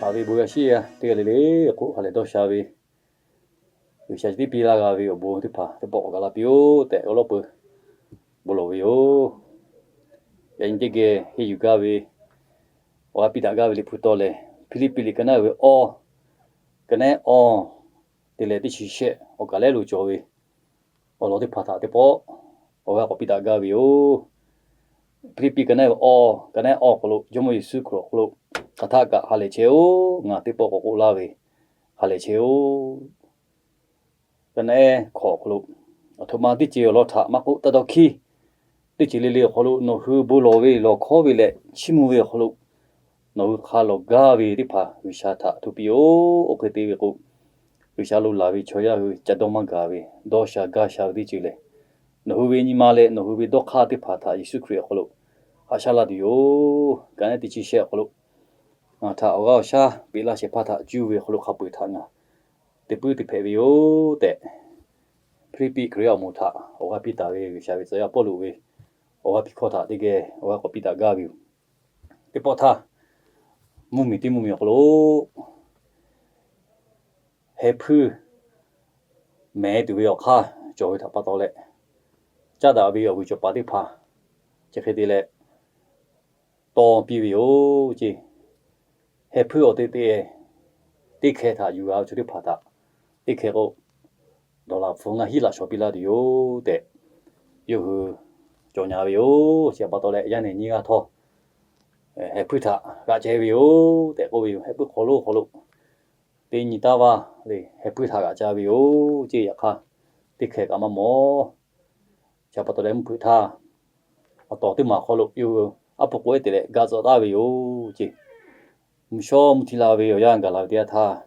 Haꞈ ve bon yaˇ shiˍ yaˇ teˇ g'aˇ le le k'o, ha lehˬ dawˇ sha ve G'uiˬsha chi tiˉ piˇ laˇ g'a ve awˬ bon teˇ hpaˍ teˇ pawˆ k'awꞈ gaˬ la piˇ-oˆ tehꞈ, awˬ lawn peuˬ bon lawˬ ve yoˬ. Yaꞈ nyi teˇ geh henˇ yuˬ gaˇ ve, awˬ g'aˇ piˇ daꞈ gaˇ ve Liꞈ hpu tawˇ lehˬ, Hpiˇliˇpiˆ liꞈ ka naˉ ve awˇ, ka naˉ awˇ te leh teˇ chi shehˆ awˬ kaˬ lehˉ lo cawˬ ve awˬ lawn teˇ hpaˍ htaꞈ teˇ pawˆ awˬ g'aˇ k'awꞈ piˇ daꞈ gaˇ ve yoˬ. Hpiˇliˇpiˆ ka naˉ ve awˇ, ka naˉ awˇ awˬ hk'aw lo Jawˇmawˇ Yeˍsuˆ Hkriꞈ awˬ hk'aw lo hk'aˬ htaˆ kaꞈ ha lehˬ chehˇ-oˆ. Ngaˬ teˇ pawˆ k'awꞈ k'oˆ laˇ ve, ha lehˬ chehˇ-oˆ. Ka naˉ ehˉ hkawꞈ awˬ hk'aw lo, aˬ htoꞈ ma teˇ ceuˬ awˬ lawn htaꞈ maˇ k'oˆ, taˇ dawˇ hkiˇ, teˇ ceuˬ le le awˬ hk'aw lo nawˬ hui bon lawˬ ve, lawˬ hkawˉ ve leh chiˇ mvuh ve awˬ hk'aw lo nawˬ hui hk'a lawˬ gaˇ ve teˇ hpaˍ G'uiˬsha htaꞈ hto piˇ-oˆ. Oˇ hk'e te ve k'o, G'uiˬsha lo laˬ ve chaw yaˇ hui ca dawˇ maˇ gaˬ ve, dawˇ sha gaˇ sha ve teˇ ceuˬ lehˬ, nawˬ hui ve nyi ma leh nawˬ hui ve dawˇ hk'aˇ teˇ hpaˍ htaꞈ Yeˍsuˆ Hkriꞈ awˬ hk'aw lo haꞈ shaˉ laˇ tuˬ yoˬ. Ka naˉ ehˉ teˇ chi shehˆ awˬ hk'aw lo, ngaˬ htaꞈ awˬ g'aˇ awˬ shaˉ peꞈ laˇ shehˍ hpaˇ htaꞈ cuˇ ve awˬ hk'aw lo hk'a peu-eˬ htaꞈ ngaˬ teˇ puiˉ teˇ hpehꞈ ve yoˬ tehꞈ, Hpiˇliˇpiˆ Hkriꞈ yaˇ awˬ moˍ htaꞈ awˬ g'aˇ piˇ taˍ ve G'uiˬsha ve tcuh yaˇ Pawˇluꞈ ve awˬ g'aˇ piˇ hkawˇ htaꞈ teˇ geh awˬ g'aˇ k'awꞈ piˇ daꞈ gaˇ ve yoˬ. Teˇ pawˆ htaˇ, mvuhˇmiˬ teˇ mvuhˇmiˬ awˬ hk'aw lo heh hpuiˇ mehˍ tuˬ ve awˬ hk'aˇ cawˬ ve htaꞈ pa taw leh, caˇ daꞈ ve awˬ vuiˬ cawˬ paˍ teˇ hpaˍ chi hk'e te leh tawˇ piˇ ve yoˬ ceˇ. Heh hpuiˇ awˬ te te teˇ hkeh htaꞈ yuˬ g'a ve chaw teˇ hpaˍ htaꞈ teˇ hkeh k'o, dawˬ laꞈ hpu ngaˇ hiˉ laꞈ shawˍ piˇ laˇ tuˬ yoˬ tehꞈ, yawˇ hui cawˬ nyi ve yoˬ. Chi pa taw leh yaˇ nehˬ nyiˇ g'aˇ htawˇ heh hpuiˇ htaꞈ g'aꞈ ca ve yoˬ tehꞈ k'oˆ ve yoˬ. Heh hpuiˇ hk'aw lo hk'aw lo teˇ nyi taˇ vaˇ le heh hpuiˇ htaꞈ g'aꞈ ca ve yoˬ ceˇ. Yaꞈ hk'aˇ, teˇ hkeh kaꞈ maˇ mawˬ. Chi pa taw leh mvuhˇ hpeuꞈ htaˇ, awˬ tawˍ teˇ maˬ hk'aw lo yawˇ hui aˉ po k'o ehˉ te leh ga tcuh taˍ ve yoˬ ceˇ. Mvuhˇ shawˉ mvuhˇ htiˇ la ve awˬ yanˇ gaˬ la ve teˇ yanˇ htaˇ,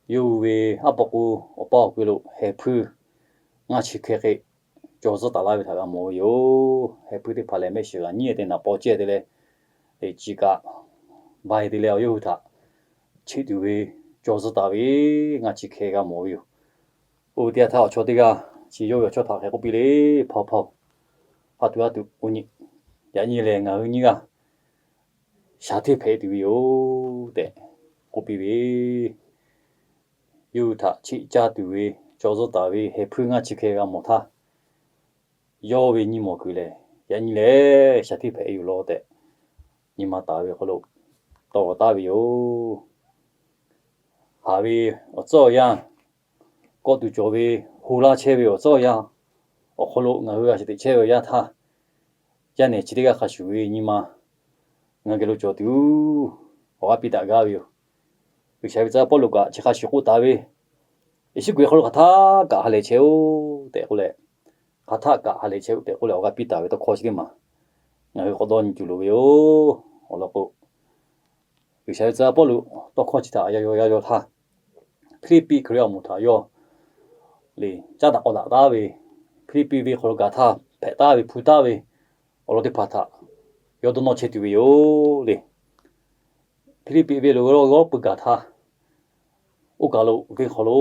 yawˇ hui ve aˉ po k'o awˬ paˇ awˬ kui lo heh hpuiˇ ngaˇ chi hkeh hk'e caw zuhˇ taˍ laˇ ve htaꞈ g'a mawˬ ve yoˬ. Heh hpuiˇ teˇ hpaˍ lehˬ mehˆ shiˍ g'aꞈ nyiˉ te naˍ paw cehˇ te leh, ciˍ kaꞈ ba e te leh awˬ yawˇ hui htaꞈ cheˆ tuˬ ve caw zuhˇ taˍ ve ngaˇ chi hkeh g'a mawˬ ve yoˬ. Oˇ ve teˇ yanˇ htaˇ awˬ chawˇ teˇ g'aˇ chi yawˇ ve awˬ chawˇ htaꞈ hk'e k'oˆ piˇ le, Hpaˇ hpaˇ-oˬ, ha tuˬ ha tuˬ k'o nyi, yaꞈ nyi lehˬ ngaˬ hui nyiˇ g'aˇ shaˍ hteˇ hpehꞈ tuˬ ve yoˬ tehꞈ k'oˆ piˇ ve, yawˇ hui htaꞈ cheˆ caˇ tuˬ ve caw zuhˇ taˍ ve heh hpuiˇ ngaˇ chi hkeh g'a mawˬ htaˇ, yawˇ ve nyi mawˬ kuiˬ lehˬ, yaꞈ nyi lehˬ shaˍ hteˇ hpehꞈ yoˬ law tehꞈ nyi ma taˍ ve awˬ hk'aw lo tawˇ g'awˬ taˍ ve yoˬ. Haˍ ve awˬ tcuhˉ awˬ yanˇ, kawˆ tuˬ cawˬ ve, ho laˇ chehˇ ve awˬ tcuhˉ awˬ yanˇ awˬ hk'aw lo ngaˬ hui g'a shiˍ teꞈ chehˇ ve awˬ yanˇ htaˇ, yaˇ nehˬ chi teˇ g'aˇ hk'a shuˍ ve nyi ma ngaˬ geh lo cawˬ tuˬ awˬ g'aˇ piˇ daꞈ gaˇ ve yoˬ. G'uiˬsha ve tcuh yaˇ Pawˇluꞈ kaꞈ chi hk'a shuˍ k'oˆ taˍ ve, Yeˍsuˆ Hkriꞈ hk'aw lo hk'aˬ htaˆ kaꞈ ha lehˬ chehˇ-oˆ tehꞈ k'oˆ leh, hk'aˬ htaˆ kaꞈ ha lehˬ chehˇ-oˆ tehꞈ k'oˆ leh awˬ g'aˇ piˇ taˍ ve tawˇ hkawˇ chi teˇ maˬ ngaˬ hui k'awꞈ dawˇ nyi tuˬ loˍ ve yoˬ. Awˬ lawn k'o, G'uiˬsha ve tcuh yaˇ Pawˇluꞈ tawˇ hkawˇ chi htaꞈ g'a yaw g'a yaw htaˇ, Hpiˇliˇpiˆ Hkriꞈ yaˇ awˬ moˍ htaꞈ yawˇ le caˉ daꞈ k'awꞈ daꞈ taˉ ve, Hpiˇliˇpiˆ venˇ hk'aw lo gaˬ htaˇ hpehꞈ taˉ ve hpu taˉ ve awˬ lawn teˇ hpaˍ htaꞈ yawˇ dawˇ nawˇ chehˇ tuˬ ve yoˬ le. Hpiˇliˇpiˆ venˇ lo g'awˇ pui gaˬ htaˇ, oˇ kaˬ lo venˇ hk'aw lo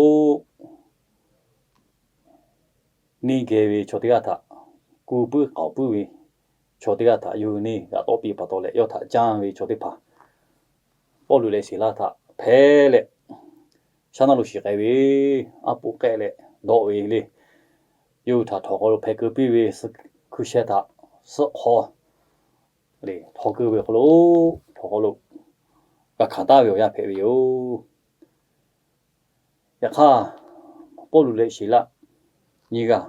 neˇ geh ve chaw teˇ g'aˇ htaꞈ, ku puiˉ k'aoˍ puiˉ ve chaw teˇ g'aˇ htaꞈ yawˇ hui neˇ g'aꞈ tawˆ piˇ pa taw leh, yawˇ htaꞈ canˇ ve chaw teˇ hpaˍ Pawˇluꞈ leh Siˍlaˆ htaꞈ hpehˇ leh shaˉ naˆ lo shiˍ k'ai ve, aˉ poꞈ k'ehˆ leh dawˆ ve le. Yawˇ hui htaꞈ htawnˍ hk'aw lo hpeh keu piˇ ve, hkui sheh htaꞈ suhˆ hk'aw le htaw keu ve hk'aw lo, htawnˍ hk'aw lo g'a hkanˍ taˍ ve awˬ yanˇ hpehꞈ ve yoˬ. Yaꞈ hk'aˇ, Pawˇluꞈ leh Siˍlaˆ nyiˇ g'aˇ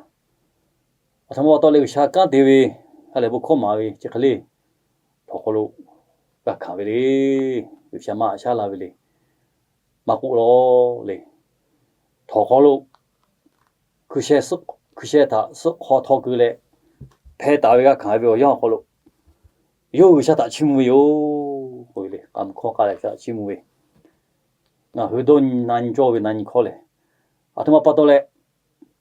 aˬ htoꞈ ma pa taw leh G'uiˬsha kanˉ te ve ha lehˬ bon hkawˇ maˍ ve chi hk'e le, htawnˍ hk'aw lo g'a hkanˍ ve le. G'uiˬsha maˇ haꞈ shaˉ la ve le. Maˇ k'oˆ law le, htawnˍ hk'aw lo hkui sheh htaꞈ suhˆ hk'aw htaw keu leh hpeh taˍ ve g'a hkanˍ ve awˬ yanˇ awˬ hk'aw lo, yawˇ hui G'uiˬsha htaꞈ chiˇ mvuh ve yoˬ. K'oˆ ve le, k'a mvuh hkawˇ k'a leh G'uiˬsha htaꞈ chiˇ mvuh ve, ngaˬ hui dawˇ nyi na nyi cawˇ ve na nyi hkawˇ lehˬ, aˬ htoꞈ ma pa taw leh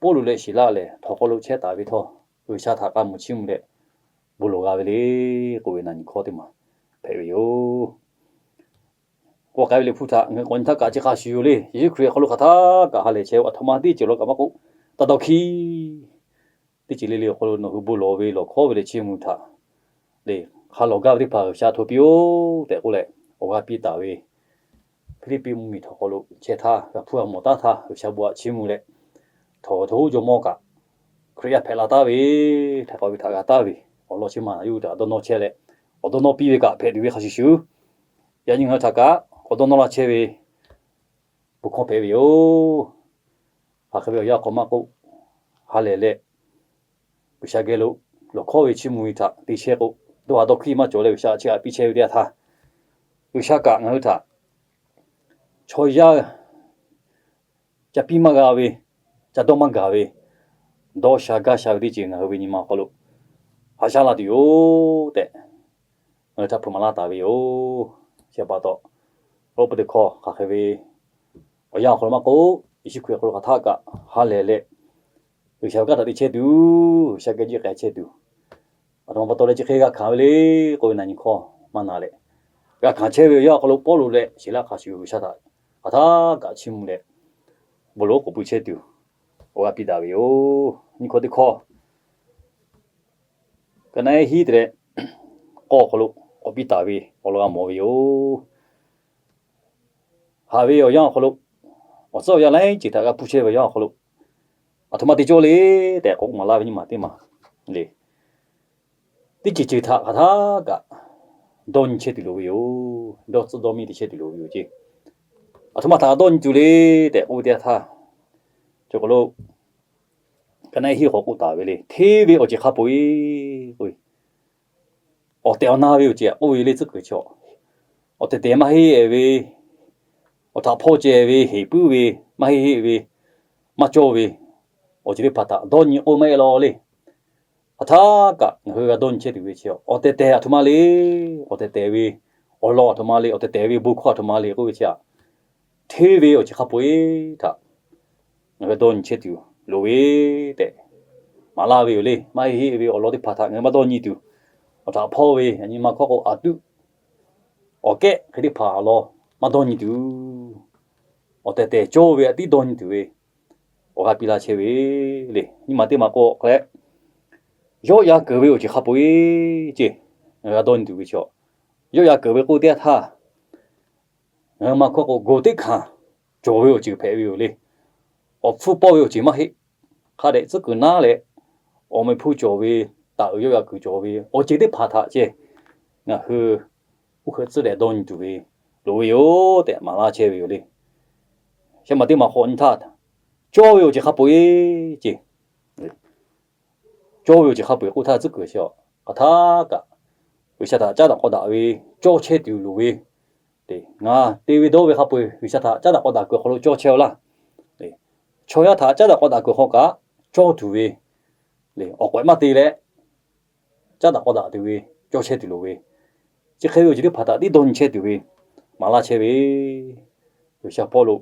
Pawˇluꞈ leh Siˍlaˆ lehˬ htawnˍ hk'aw lo chehˇ taˍ ve htawˇ, G'uiˬsha htaꞈ k'a mvuh chiˇ mvuh leh bon lawˬ g'a ve le k'oˆ ve na nyi hkawˇ teˇ maˬ hpehꞈ ve yoˬ. K'awꞈ k'ai ve Liꞈ hpu htaꞈ ngaˬ hui k'awꞈ nyi htaˇ kaꞈ chi hk'a shuˍ yoˬ le. Yeˍsuˆ Hkriꞈ awˬ hk'aw lo hk'aˬ htaˆ kaꞈ ha lehˬ chehˇ-oˆ, aˬ htoꞈ ma teˇ ceuˬ law kaꞈ maˇ k'oˆ, taˇ dawˇ hkiˇ. Teˇ ceuˬ le le awˬ hk'aw lo nawˬ hui bon lawˬ ve, lawˬ hkawˉ ve leh chiˇ mvuh htaꞈ le hk'a lawˬ gaˇ ve teˇ hpaˍ G'uiˬsha hto piˇ-oˆ tehꞈ k'oˆ leh awˬ g'aˇ piˇ taˍ ve Hpiˇliˇpiˆ mvuhˇmiˬ htaꞈ hk'aw lo chehˇ htaˇ, g'a hpuˇ g'a mawˬ taˉ htaˇ, G'uiˬsha bon aꞈ chiˇ mvuh leh, htawnˍ htaˇ hoˉ jawˇmawˇ kaꞈ Hkriꞈ yaˇ hpehꞈ la taˍ ve, htaiˍ hk'awꞈ ve htaꞈ g'a taˍ ve awˬ lawn chi maˬ yawˇ hui htaꞈ dawˇ nawˇ chehˇ leh, awˬ dawˇ nawˇ piˇ ve kaꞈ hpehꞈ tuˬ ve hk'a shuˍ shuˍ, yaꞈ nyi ngaˬ hui htaꞈ kaꞈ awˬ dawˇ nawˇ laˇ chehˇ ve bon hkawˇ hpehꞈ ve yoˬ. Hk'aˬ hk'e ve awˬ yanˇ awˬ hk'aw maˇ k'oˆ, ha lehˬ leh G'uiˬsha geh lo lawˬ hkawˇ ve chiˇ mvuh ve htaꞈ te chehˇ k'o, dawˇ haˍ dawˇ hkiˇ maˇ cawˬ leh G'uiˬsha chi htaꞈ piˇ chehˇ ve teˇ yanˇ htaˇ, G'uiˬsha kaꞈ ngaˬ hui htaꞈ chaw yaˇ ca piˇ maˇ g'a ve, ca dawˇ maˇ gaˬ ve, dawˇ sha gaˇ sha ve teˇ ceuˬ ngaˬ hui ve nyi ma awˬ hk'aw lo haꞈ shaˉ la tuˬ yoˬ tehꞈ, ngaˬ hui htaꞈ hpeuꞈ maˍ laˇ taˍ ve yoˬ. Chi pa taw, oˇ peuˬ teˇ hkawˇ hk'aˬ hk'e ve awˬ yanˇ awˬ hk'aw lo maˇ k'oˆ, Yeˍsuˆ Hkriꞈ awˬ hk'aw lo hk'aˬ htaˆ kaꞈ ha lehˬ leh, G'uiˬsha ve kanˉ htaꞈ te chehˇ tuˬ, G'uiˬsha geh jiˆ k'ai chehˇ tuˬ, aˬ htoꞈ ma pa taw leh chi hk'e g'a hkanˍ ve le k'oˆ ve na nyi hkawˇ maˇ na leh, g'a hkanˍ chehˇ ve awˬ yanˇ awˬ hk'aw lo Pawˇluꞈ leh Siˍlaˆ hk'a shuˍ G'uiˬsha htaꞈ hk'aˬ htaˆ kaꞈ chiˇ mvuh leh, bon lawˬ k'oˍ pui chehˇ tuˬ awˬ g'aˇ piˇ daꞈ ve yoˬ. Nyi hkawˇ teˇ hkawˇ, ka naˆ eˉ hiˉ te leh k'awˇ awˬ hk'aw lo k'awꞈ piˇ taˍ ve awˬ lawn g'a mawˬ ve yoˬ. Haꞈ ve awˬ yanˇ awˬ hk'aw lo, awˬ tcuhˉ awˬ yanˇ laiˉ ceuˬ htaꞈ g'a hpuˇ chehˇ ve awˬ yanˇ awˬ hk'aw lo, aˬ htoꞈ ma te cawˇ le tehꞈ k'oˆ maˍ laˇ ve nyi ma teˇ maˬ le. Teˇ ceuˬ ceuˬ htaꞈ hk'aˬ htaˆ kaꞈ dawˇ nyi chehˇ tuˬ loˍ ve yoˬ. Dawˇ tcuhˉ dawˇ miˇ te chehˇ tuˬ loˍ ve yoˬ ceˇ. Aˬ htoꞈ ma htaꞈ dawˇ nyi tuˬ le tehꞈ k'oˆ ve teˇ yanˇ htaˇ, cawˬ k'o lo, ka naˆ eˉ hiˉ k'awꞈ k'oˆ taˍ ve le. Hteˇ ve awˬ ceuˬ hk'a peu-eˬ k'o, awˬ tehˬ awˬ na ve awˬ ceuˬ k'oˆ ve le tcuhˉ kuiˬ chaw, awˬ tehˬ tehˬ maˇ heˆ ve, awˬ htaꞈ hpawˇ ceh ve, heˍ puiˉ ve, maˇ heˆ heˆ ve, maˇ cawˇ ve awˬ ceuˬ teˇ hpaˍ htaꞈ dawˇ nyi k'oˆ maˇ heˆ law le. Hk'aˬ htaˆ kaꞈ ngaˬ hui g'a dawˇ nyi chehˇ tuˬ ve chi, awˬ tehˬ tehˬ aˬ htoꞈ ma le, awˬ tehˬ tehˬ ve awˬ lawn aˬ htoꞈ ma le, awˬ tehˬ tehˬ ve bon hkawˇ aˬ htoꞈ ma le k'oˆ ve chi aꞈ, hteˇ ve awˬ ceuˬ hk'a peu-eˬ htaꞈ ngaˬ hui dawˇ nyi chehˇ tuˬ loˍ ve tehꞈ maˍ laˇ ve yoˬ le. Maˇ heˆ heˆ ve awˬ lawn teˇ hpaˍ htaꞈ ngaˬ hui maˇ dawˇ nyi tuˬ, awˬ htaꞈ hpawˇ ve yaꞈ nyi ma hkawˇ k'o aˬ tuˆ awˬ kehˉ hk'e teˇ hpaˍ awˬ lawn maˇ dawˇ nyi tuˬ, awˬ tehˬ tehˬ cawˇ ve aꞈ tiˉ dawˇ nyi tuˬ ve awˬ g'aˇ piˇ laˇ chehˇ ve le. Nyi ma teˇ maˬ k'o hk'a leh, yawˆ yan keunˍ ve awˬ ceuˬ hk'a peu-eˬ ceˇ, ngaˬ hui g'a dawˇ nyi tuˬ ve chi, yawˆ yan keunˍ ve k'oˆ teˇ yanˇ htaˇ, ngaˬ hui ma hkawˇ k'o go teˇ hkanˍ cawˬ ve awˬ ceuˬ hpehꞈ ve yoˬ le. Awˬ hpfuhˇ pawˆ ve awˬ ceuˬ maˇ heˆ. Hk'a dehꞈ tcuhˉ kuiˬ naˉ leh, awˬ meh hpfuhˇ cawˬ ve, taˍ uiˍ yawˆ yan keunˍ cawˬ ve awˬ ceuˬ teˇ hpaˍ htaꞈ ceh ngaˬ hui uˉ hkeuꞈ tcuhˉ leh dawˇ nyi tuˬ ve loˍ ve yoˬ tehꞈ maˍ laˇ chehˇ ve yoˬ le. Shehˆ maˬ teˇ maˬ k'awꞈ nyi htaˇ, cawˇ ve awˬ ceuˬ hk'a peu-eˬ ceˇ, cawˇ ve awˬ ceuˬ hk'a peu-eˬ k'oˆ htaˇ tcuhˉ kuiˬ chi, hk'aˬ htaˆ kaꞈ G'uiˬsha htaꞈ caˉ daꞈ k'aw daꞈ ve cawˇ chehˇ tuˬ loˍ ve, ngaˬ te ve dawˇ ve hk'a peu-eˬ G'uiˬsha htaꞈ caˉ daꞈ k'aw daꞈ kuiˬ awˬ hk'aw lo cawˇ chehˇ-aw laˇ. Chaw yaˇ htaꞈ caˉ daꞈ k'aw daꞈ kuiˬ hk'aw kaꞈ cawˇ tuˬ ve, awˬ k'awehꞈ maˇ te leh caˉ daꞈ k'aw daꞈ tuˬ ve cawˇ chehˇ tuˬ loˍ ve, chi hk'e ve awˬ ceuˬ teˇ hpaˍ htaꞈ tiˉ dawˇ nyi chehˇ tuˬ ve maˍ laˇ chehˇ ve, G'uiˬsha hpawˇ lo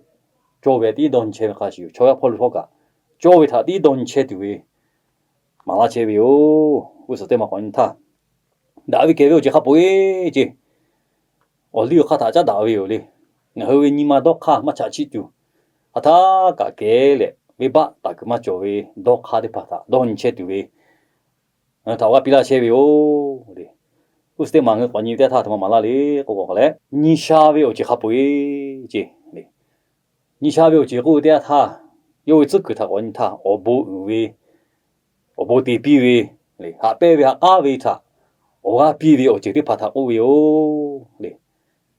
cawˇ ve tiˉ dawˇ nyi chehˇ ve hk'a shuˍ, chaw yaˇ hpawˇ lo htawˇ kaꞈ cawˇ ve htaꞈ tiˉ dawˇ nyi chehˇ tuˬ ve maˍ laˇ chehˇ ve yoˬ. G'uˇ suhˍ teˇ maˬ k'awꞈ nyi htaˇ, daꞈ ve kehˬ ve awˬ ceuˬ hk'a peu-eˬ ceˇ, awˬ liˇ awˬ hk'aˇ htaꞈ caˉ daꞈ ve yoˬ le. Ngaˬ hui ve nyi ma dawˇ hk'aˇ maˇ chaꞈ chiˆ tuˬ, hk'aˬ htaˆ kaꞈ kehˬ leh venˇbaˆ taˍ kuiˬ maˇ cawˬ ve dawˇ hk'aˇ teˇ hpaˍ htaꞈ dawˇ nyi chehˇ tuˬ ve ngaˬ hui htaꞈ awˬ g'aˇ piˇ laˇ chehˇ ve yoˬ le. G'uˇ suhˍ teˇ maˬ ngaˬ hui k'awꞈ nyi ve teˇ yanˇ htaˇ, aˬ htoꞈ ma maˍ laˇ le k'o, k'o hk'a leh, nyi sha ve awˬ ceuˬ hk'a peu-eˬ ceˇ le. Nyi sha ve awˬ ceuˬ k'oˆ ve teˇ yanˇ htaˇ, yawˇ ve tcuhˉ kuiˬ htaꞈ k'awꞈ nyi htaˇ, awˬ bon uiˍ ve, awˬ bon te piˇ ve, haꞈ pehnˇ ve haꞈ k'aˉ ve htaꞈ awˬ g'aˇ piˇ ve awˬ ceuˬ teˇ hpaˍ htaꞈ k'oˆ ve yoˬ le.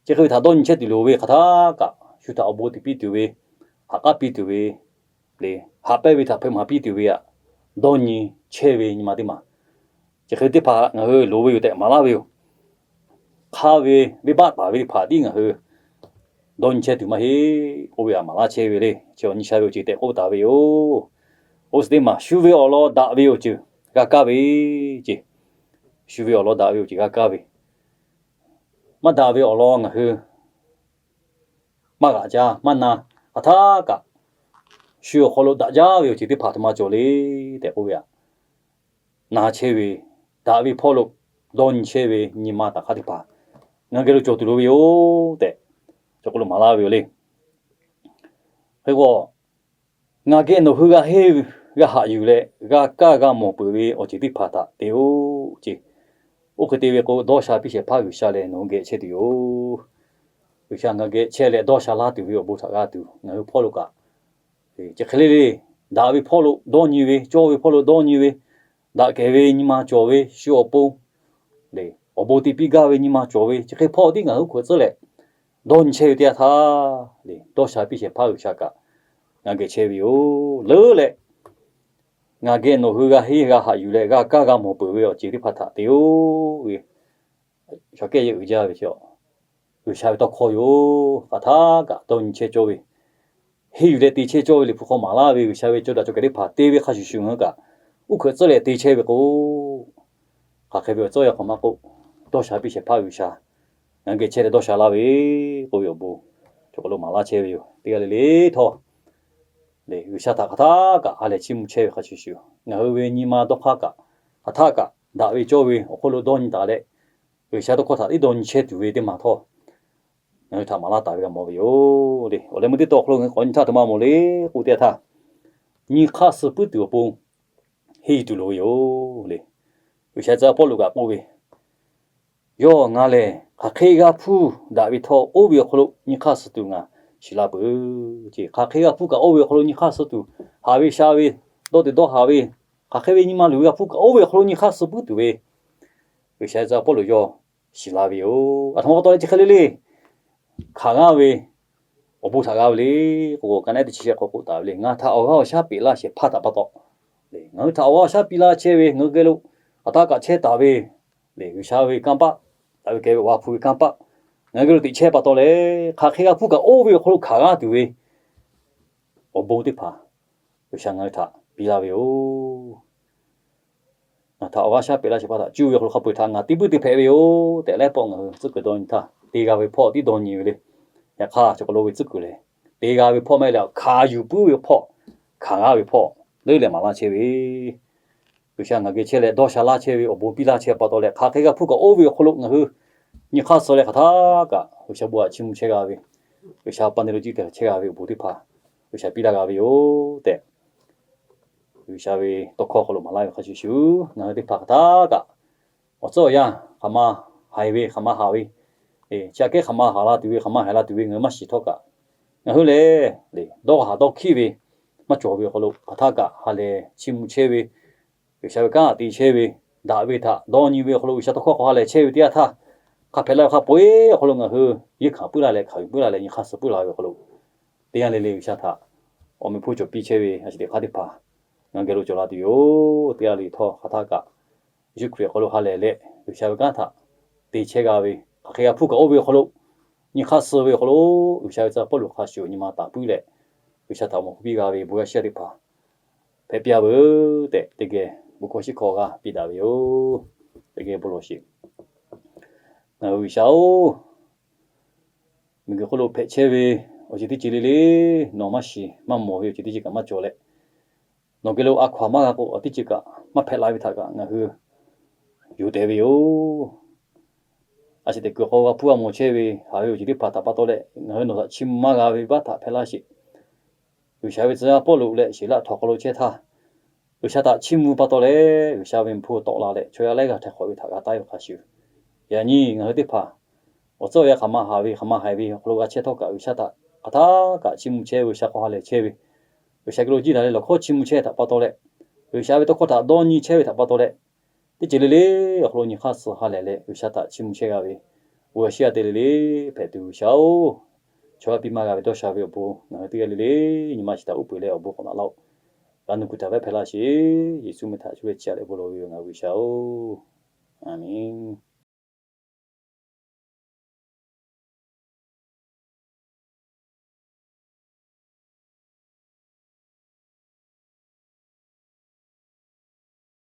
Chi hk'e ve htaꞈ dawˇ nyi chehˇ tuˬ loˍ ve hk'aˬ htaˆ kaꞈ shu htaꞈ awˬ bon te piˇ tuˬ ve, haꞈ k'aˉ piˇ tuˬ ve le, haꞈ pehnˇ ve htaꞈ hpeuꞈ maˍ piˇ tuˬ ve aꞈ, dawˇ nyi chehˇ ve nyi ma teˇ maˬ, chi hk'e ve teˇ hpaˍ ngaˬ hui loˍ ve yoˬ tehꞈ maˍ laˇ ve yoˬ. Hk'aˇ ve venˇbaˆ taˍ ve teˇ hpaˍ tiˉ ngaˬ hui dawˇ nyi chehˇ tuˬ maˇ heˆ k'oˆ ve aꞈ maˍ laˇ chehˇ ve le. Chi awˬ nyi sha ve awˬ ceuˬ tehꞈ k'oˆ taˍ ve yoˬ. G'uˇ suhˍ teˇ maˬ shu ve awˬ lawn daꞈ ve awˬ ceuˬ g'a kaˇ ve ceˇ. Shu ve awˬ lawn daꞈ ve awˬ ceuˬ g'a kaˇ ve, maˇ daꞈ ve awˬ lawn ngaˬ hui maˇ g'aꞈ jaˇ maˇ na. Hk'aˬ htaˆ kaꞈ shu awˬ hk'aw lo daꞈ jaˇ ve awˬ ceuˬ teˇ hpaˍ aˬ htoꞈ ma cawˬ le tehꞈ k'oˆ ve aꞈ, na chehˇ ve, daꞈ ve hpawˇ lo dawˇ nyi chehˇ ve nyi ma taˍ hk'aˇ teˇ hpaˍ ngaˬ geh lo cawˬ tuˬ loˍ ve yoˬ tehꞈ, cawˬ k'o lo maˍ laˇ ve yoˬ le. Hk'e k'o, ngaˬ geh nawˬ hui g'a henˇ, g'a haꞈ yuˬ leh g'a kaˇ g'a mawˬ peuˬ ve awˬ ceuˬ teˇ hpaˍ htaꞈ te-oˆ ceˇ. Oˇ hk'e te ve k'o, dawˇ sha piˇ shehˍ hpaˇ G'uiˬsha lehˬ nawˬ hui geh chehˇ tuˬ yoˬ. G'uiˬsha ngaˬ geh chehˇ leh dawˇ sha laˇ tuˬ ve awˬ bon htaꞈ g'a tuˬ ngaˬ hui hpawˇ lo kaꞈ, chi hk'e le le, daꞈ ve hpawˇ lo dawˇ nyi ve, cawˇ ve hpawˇ lo dawˇ nyi ve, daꞈ kehˬ ve nyi ma cawˬ ve shu awˬ pon, awˬ bon te piˇ gaˇ ve nyi ma cawˬ ve chi hk'e hpawˇ tiˉ ngaˬ hui hk'oꞈ tcuhˉ leh dawˇ nyi chehˇ ve teˇ yanˇ htaˇ, dawˇ sha piˇ shehˍ hpaˇ G'uiˬsha kaꞈ ngaˬ geh chehˇ ve yoˬ leuˉ leh, ngaˬ geh nawˬ hui g'a henˇ g'a haꞈ yuˬ leh g'a kaˇ g'a mawˬ peuˬ ve awˬ ceuˬ teˇ hpaˍ htaꞈ te-oˬ ve, shaˍ kehˇ yehˬ uiˍ jaˇ ve chaw, G'uiˬsha ve tawˇ hkawˇ yoˬ. Hk'aˬ htaˇ kaꞈ dawˇ nyi chehˇ cawˇ ve, henˇ yuˬ leh te chehˇ cawˇ ve Liꞈ hpu hk'aw maˍ laˇ ve G'uiˬsha ve cawˇ daꞈ cawˇ kehˬ teˇ hpaˍ te ve hk'a shuˍ shuˍ ngaˬ hui kaꞈ uˉ hkeuꞈ tcuhˉ leh te chehˇ ve k'o, hk'aˬ hk'e ve awˬ tcuhˇ yaˇ hk'awꞈ maˇ k'oˆ, dawˇ sha piˇ shehˍ hpaˇ G'uiˬsha ngaˬ hui geh chehˇ leh dawˇ sha laˇ ve k'oˆ ve awˬ bon chaw k'aw lo maˍ laˇ chehˇ ve yoˬ. Teˇ g'aˇ le le htawˇ, G'uiˬsha htaꞈ hk'aˬ htaˇ kaꞈ ha lehˬ chiˇ mvuh chehˇ ve hk'a shuˍ shuˍ, ngaˬ hui ve nyi ma dawˇ hk'aˇ kaꞈ hk'aˬ htaˇ kaꞈ daꞈ ve cawˇ ve awˬ hk'oˆ lo dawˇ nyi taˍ leh, G'uiˬsha tawˇ hkawˇ htaꞈ tiˉ dawˇ nyi chehˇ tuˬ ve teˇ maˬ htawˇ, ngaˬ hui htaꞈ maˍ laˇ taˍ ve g'a mawˬ ve yoˬ le. Awˬ leh meuˇ teˇ taw awˬ hk'aw lo ngaˬ hui k'awꞈ nyi htaˇ htoꞈ ma mawˬ le k'oˆ teˇ yanˇ htaˇ, nyi hk'aˇ suh puiˉ tuˬ awˬ pon henˇ yuˬ tuˬ loˍ ve yoˬ le. G'uiˬsha tcuh Pawˇluꞈ kaꞈ k'oˆ ve, yawˇ ngaˬ lehˬ hk'aˬ hk'e g'a hpuˇ daꞈ ve htawˇ oˇ ve awˬ hk'aw lo nyi hk'aˇ suh tuˬ ngaˬ shiˍ la peuˬ. Hk'aˬ hk'e g'a hpuˇ kaꞈ oˇ ve awˬ hk'aw lo nyi hk'aˇ suh tuˬ, haˍ ve sha ve, dawˇ teꞈ dawˇ haˍ ve, hk'aˬ hk'e ve nyi ma luˬ ve g'a hpuˇ kaꞈ oˇ ve awˬ hk'aw lo nyi hk'aˇ suh puiˉ tuˬ ve G'uiˬsha tcuh Pawˇluꞈ yawˇ shiˍ la ve yoˬ. Aˬ htoꞈ ma pa taw leh chi hk'e le le hkanˍ g'aˇ ve awˬ bon htaꞈ g'a ve le k'o, ka naˉ teˇ chi shehˆ hk'aw k'oˆ taˍ ve le, ngaˬ htaꞈ awˬ g'aˇ awˬ shaˉ peꞈ laˇ shehˍ hpaˇ htaꞈ pa taw, ngaˬ hui htaꞈ awˬ g'aˇ awˬ shaˉ piˇ laˇ chehˇ ve, ngaˬ hui geh lo hk'aˬ htaˇ kaꞈ chehˇ taˍ ve le, G'uiˬsha ve kanˇ paˆ, daꞈ ve kehˬ ve Awˬ ha hpu ve kanˇ paˆ ngaˬ hui geh lo teꞈ chehˇ pa taw leh, hk'aˬ hk'e g'a hpuˇ kaꞈ oˇ ve awˬ hk'aw lo hkanˍ g'aˇ tuˬ ve awˬ bon teˇ hpaˍ G'uiˬsha ngaˬ hui htaꞈ piˇ laˇ ve yoˬ. Ngaˬ htaꞈ awˬ g'aˇ shaˉ peꞈ laˇ shehˍ hpaˇ htaꞈ cuˇ ve awˬ hk'aw lo hk'a peu-eˬ htaꞈ ngaˬ te puiˉ te hpehꞈ ve yoˬ tehꞈ leh pawˆ ngaˬ hui tcuhˉ kuiˬ dawˇ nyi htaˇ, te g'a ve hpawˇ tiˉ dawˇ nyi ve le. Yaꞈ hk'aˇ chaw k'aw lo ve tcuhˉ kuiˬ lehˬ, te g'a ve hpawˇ maˇ heˆ leh hkanˍ yuˬ puiˉ ve hpawˇ, hkanˍ g'aˇ ve hpawˇ leuˉ leh maˍ laˇ chehˇ ve, G'uiˬsha ngaˬ geh chehˇ leh dawˇ sha laˇ chehˇ ve, awˬ bon piˇ laˇ chehˇ pa taw leh, hk'aˬ hk'e g'a hpuˇ kaꞈ oˇ ve awˬ hk'aw lo ngaˬ hui nyi hk'aˇ suh leh hk'aˬ htaˇ kaꞈ G'uiˬsha bon htaꞈ chiˇ mvuh chehˇ g'a ve, G'uiˬsha pa ne lo jiˇ te chehˇ g'a ve awˬ bon teˇ hpaˍ G'uiˬsha piˇ laˇ g'a ve yoˬ tehꞈ, G'uiˬsha ve tawˇ hkawˇ hk'aw lo maˍ laˇ ve hk'a shuˍ shuˍ, ngaˬ hui teˇ hpaˍ hk'aˬ htaˇ kaꞈ awˬ tcuhˉ awˬ yanˇ hk'aˬ ma haiˬ ve hk'aˬ ma haˍ ve, chi aꞈ kehˉ hk'aˬ ma haˍ la tuˬ ve, hk'aˬ ma haiˬ la tuˬ ve ngaˬ hui maˇ shiˍ htawˇ kaꞈ, ngaˬ hui lehˬ dawˇ haˍ dawˇ hkiˆ ve maˇ cawˬ ve awˬ hk'aw lo hk'aˬ htaˇ kaꞈ ha lehˬ chiˇ mvuh chehˇ ve, G'uiˬsha ve kanˉ te chehˇ ve, daꞈ ve htaꞈ dawˇ nyi ve awˬ hk'aw lo G'uiˬsha tawˇ hkawˇ hk'aw ha lehˬ chehˇ ve teˇ yanˇ htaˇ, hk'a hpehꞈ la ve hk'a peu-eˬ awˬ hk'aw lo ngaˬ hui yeˇ hkanˍ puiˉ laˇ leh hkanˍ yuˬ puiˉ laˇ leh nyi hk'aˇ suh puiˉ la ve awˬ hk'aw lo, teˇ yanˇ le le G'uiˬsha htaꞈ awˬ meꞈ hpu cawˬ piˇ chehˇ ve a shu teꞈ hk'aˇ teˇ hpaˍ ngaˬ geh lo cawˬ la tuˬ yoˬ. Teˇ g'aˇ le htawˇ hk'aˬ htaˇ kaꞈ Yeˍsuˆ Hkriꞈ awˬ hk'aw lo ha lehˬ leh G'uiˬsha ve kanˉ htaꞈ te chehˇ g'a ve, hk'aˬ hk'e g'a hpuˇ kaꞈ oˇ ve awˬ hk'aw lo nyi hk'aˇ suh ve awˬ hk'aw lo, G'uiˬsha ve tcuh Pawˇluꞈ hk'a shuˍ nyi ma taˍ puiˉ leh, G'uiˬsha htaꞈ awˬ moˍ hk'oˆ piˇ g'a ve bon yaˇ shiˉ yaˇ teˇ hpaˍ hpehꞈ piˇ-a veuˬ tehꞈ, teˇ geh bon hkawˇ shiˉ hkawˇ g'a piˇ daꞈ ve yoˬ. Teˇ geh bon lawˬ sheˍ. Ngaˬ hui G'uiˬsha-oˬ, miˬguiˬ hk'oˆ lo hpehꞈ chehˇ ve awˬ ceuˬ teˇ ceuˬ le le, nawˬ maˇ shiˍ maˇ mawˬ ve awˬ ceuˬ teˇ ceuˬ kaꞈ maˇ cawˬ leh, nawˬ geh lo a hkaw-anˬ maˇ g'a k'o, awˬ teˇ ceuˬ kaꞈ maˇ hpehꞈ la ve htaꞈ kaꞈ ngaˬ hui yonˍ tehꞈ ve yoˬ. A shu teꞈ kuiˬ hk'aw g'a hpuˇ g'a mawˬ chehˇ ve haˍ ve awˬ ceuˬ teˇ hpaˍ htaꞈ pa taw leh ngaˬ hui nawˬ htaꞈ chiˇ mvuh maˇ g'a ve baˆ htaꞈ hpehꞈ laˇ sheˍ. G'uiˬsha ve tcuh yaˇ Pawˇluꞈ leh Siˍlaˆ htawnˍ hk'aw lo chehˇ htaˇ, G'uiˬsha htaꞈ chiˇ mvuh pa taw leh G'uiˬsha ve hpu tawˆ la leh chaw yaˇ laiˉ g'aˇ htaiˍ hk'awꞈ ve htaꞈ g'a taˉ ve hk'a shuˍ, yaꞈ nyi ngaˬ hui teˇ hpaˍ awˬ tcuhˉ awˬ yanˇ hk'aˬ ma haˍ ve, hk'aˬ ma haiˬ ve awˬ hk'aw lo g'a chehˇ htawˇ kaꞈ, G'uiˬsha htaꞈ hk'aˬ htaˇ kaꞈ chiˇ mvuh chehˇ ve, G'uiˬsha hk'aw ha lehˬ chehˇ ve, G'uiˬsha geh lo jiˇ daꞈ leh lawˬ hkawˇ chiˇ mvuh chehˇ ve htaꞈ pa taw leh, G'uiˬsha ve tawˇ hkawˇ htaꞈ dawˇ nyi chehˇ ve htaꞈ pa taw leh, teˇ ceuˬ le le awˬ hk'aw lo nyi hk'aˇ suh ha lehˬ leh G'uiˬsha htaꞈ chiˇ mvuh chehˇ g'a ve, bon yaˇ shiˉ yaˇ te le le hpehꞈ tuˬ G'uiˬsha-oˬ, chaw yaˇ piˇ maˇ g'a ve dawˇ sha ve awˬ bon ngaˬ hui teˇ g'aˇ le le nyi ma shiˍ htaꞈ uˉ peunˍ leh awˬ bon k'awꞈ naꞈ laˇ-oˆ. G'a nuˇ kuiˬ htaꞈ vehˆ hpehꞈ laˇ sheˍ. Yeˍsuˆ meh htaꞈ cuˇ leh chiˇ aꞈ leh bon lawˬ ve yoˬ ngaˬ hui G'uiˬsha-oˬ, Aˍmenˍ.